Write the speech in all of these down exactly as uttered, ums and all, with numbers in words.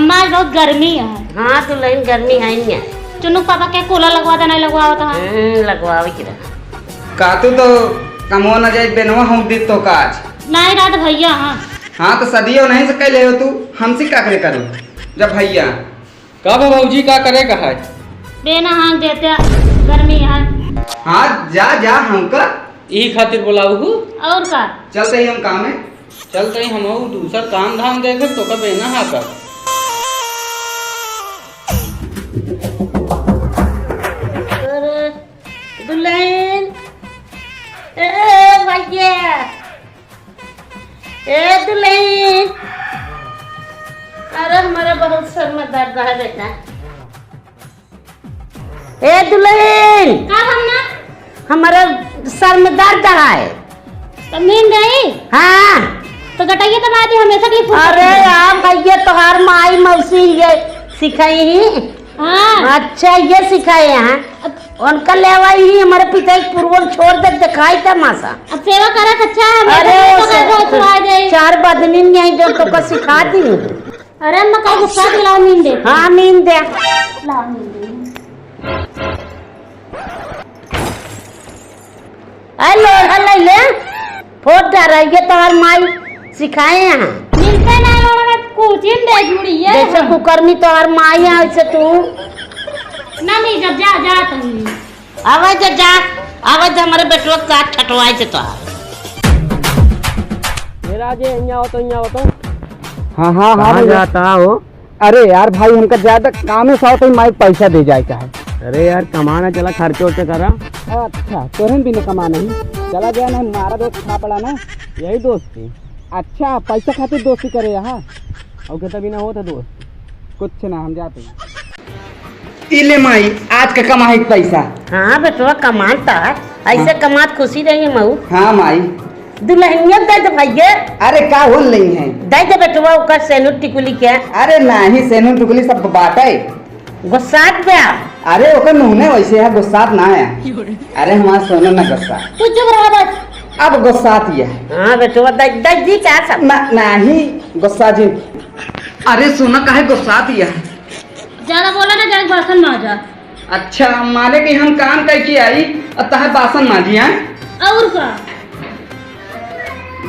माई, बहुत गर्मी है। हाँ, दुलहिन, गर्मी है ही है। चुन्नू पापा के कूलर लगवा देना, लगवावत है। हम्म, लगवावे के रहा। का तू तो कमवा न जाए, बेनवा हम दे तो काज। नहीं, रात भैया, हाँ। हाँ, तो सदियो नहीं से कैले हो तू, हमसे का करे करू जब भैया। का बा भौजी, का करे का है? बेना हाँक देते, गर्मी है। हाँ, जा, जा, हमका। यही खातिर बुलाऊ हूँ। और का? चलते ही हम काम है। चलते ही हम दूसर काम धाम देखे, तो का बेना हाँक। अरे, दुलहिन, ए, भैया। ए दुलहिन, अरे हमारा बहुत सर में दर्द है बेटा। ए दुलहिन, का भगना? हमारा सर में दर्द है। तो नींद आई? हाँ। तो गटैया तो मारी हमेशा के लिए फूट अरे जाती है। यार भैया, तोहार माई मौसी ये सिखाई ही। हाँ। अच्छा, ये सिखाए हैं। अब उनका लेवा ही हमारे पिता के पुरवल छोड़ दे, दिखाई तमाशा। अब सेवा करा के अच्छा है, मैं अरे तो वो कर दो, सब सुनाई दे। चार बदनी नहीं जो तो का सिखा दी। अरे अम्मा, का गुस्सा दिलाओ, नींद दे। हाँ, नींद दे। लाओ, नींद दे। ए लोढ़ा ले ले, फोड़ डारा, ये तोहर माई सिखाए हैं। मिलते ना लोढ़ा में कुछ ही दे जुड़ी है। जैसे कुकर्मी तोहर माई है, ऐसे तू। ना, नहीं, जब जा, जा तुम। आवे जा, जा, आवे जा, हमारे बेटवा के साथ ठटवाए से तोहार। ए राजे, यहाँ आओ तो, यहाँ आओ तो। हाँ, हाँ, हाँ, कहाँ भैया। जाता हो? अरे यार भाई, हमका ज्यादा काम है, साथ में माई पैसा दे जाए का है। अरे यार, कमाना चला, खर्चे उर्चे करा। अच्छा, तोहन भी न कमा नहीं। चला गया ना, हमारा दोस्त खा पड़ा ना। यही दोस्ती। अच्छा, पैसा खातिर दोस्ती करे यहाँ? और कितना भी ना हो तो दोस्त। कुछ ना, हम जाते हैं। ई ले माई, आज का कमाई के पैसा। हाँ बेटवा, कमात है। ऐसे हाँ। कमात खुशी रही मऊ। हाँ माई। दुलहिनिया दे दे भैया। अरे का होल नहीं है? दे दे बेटवा ओकर सेनुर टिकुली के। अरे नाही, सेनुर टिकुली सब बाटे। गुस्सात बा। अरे ओकर मुँह में वैसे है, गुस्सात ना है। अरे हमार सोना ना गुस्सा। तू चुप रहा बस। अब गुस्सात ही है। हाँ बेटवा, दे, दे दी का सब? ना, नाही गुस्सा जी। अरे सोना काहे गुस्सात ही है? ज्यादा बोला ना, जाके बासन माजा। अच्छा, माने कि हम काम करके आई और तहार बासन माजी, हैं? और का?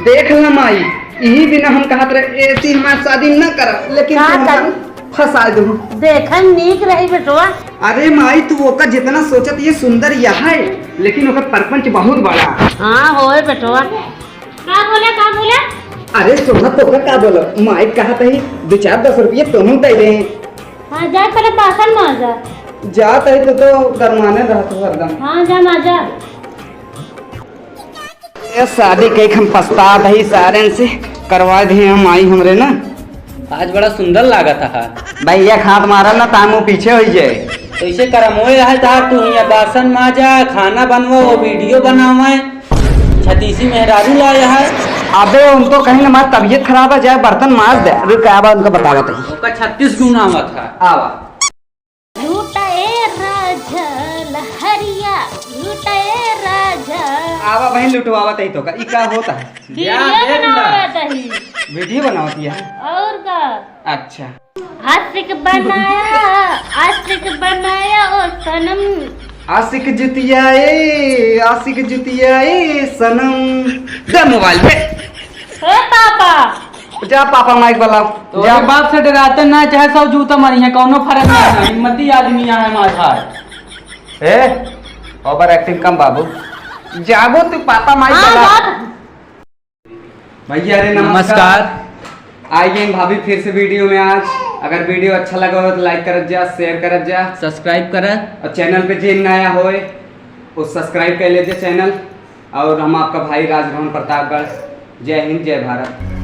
देख ला माई, यही दिन हम कहत रहे, ऐसी हमार शादी न करा, लेकिन का तू हमका करी? फंसा दू। देखन नीक रही बेटवा। अरे माई, तू ओका जितना सोचत ये सुंदर यह है, लेकिन ओकर परपंच बहुत बड़ा। हाँ होए बेटवा। का बोला, का बोला? अरे सोना, तोका का बोलो, माई कहत ही दो चार दस रुपये तुम दे दे। हाँ, जा पहले बासन माजा। जात है तो, तो दरमाने रहत हो हरदम। हाँ, जा माजा। ये शादी कई हम पछतात ही सारन से, करवा दे हम आई हमरे ना। आज बड़ा सुंदर लागत है। भैया खात मारा ना, तामू पीछे हो जाए। तो इसे करम होए रहा था, तू यहाँ बासन माजा, खाना बनवा, वो वीडियो बनावे। छतीसी मेहरारू लाया है। अबे उनको कहीं ना, हमार तबीयत खराब है, जाए बर्तन माज दे। रुक, आवा उनको बतावत है। ओका छत्तीस गुना आवत है। आवा। लूटा ए राजा लहरिया, लूटा ए राजा। आवा बहन, लुटवावत है तो का? ई का होता है? वीडियो या, देख ना। बनावत है। वीडियो बनावत है? और का? अच्छा। आशिक बनाया, आशिक बनाया ओ सनम। आशिक जुतिया ए, आशिक जुतिया ए सनम। दे मोबाइल दे। ए पापा। जा पापा माइक वाला। तो जा। बाप से डराते ना, चाहे सौ जूता मारी है, कौनो फर्क नहीं है। हिम्मती आदमी यहाँ है माथा है। ए, ओवर एक्टिंग कम बाबू। जाबो तू पापा माइक हाँ, वाला। बाप। भैया रे नमस्कार। नमस्कार। आइए भाभी फिर से वीडियो में आज। अगर वीडियो अच्छा लगा हो तो लाइक करत जा, शेयर करत जा। सब्सक्राइब करत। और चैनल पे जे नया होए वो सब्सक्राइब कर लीजिए चैनल। और हम आपका भाई राजभवन प्रतापगढ़। जय हिंद, जय भारत।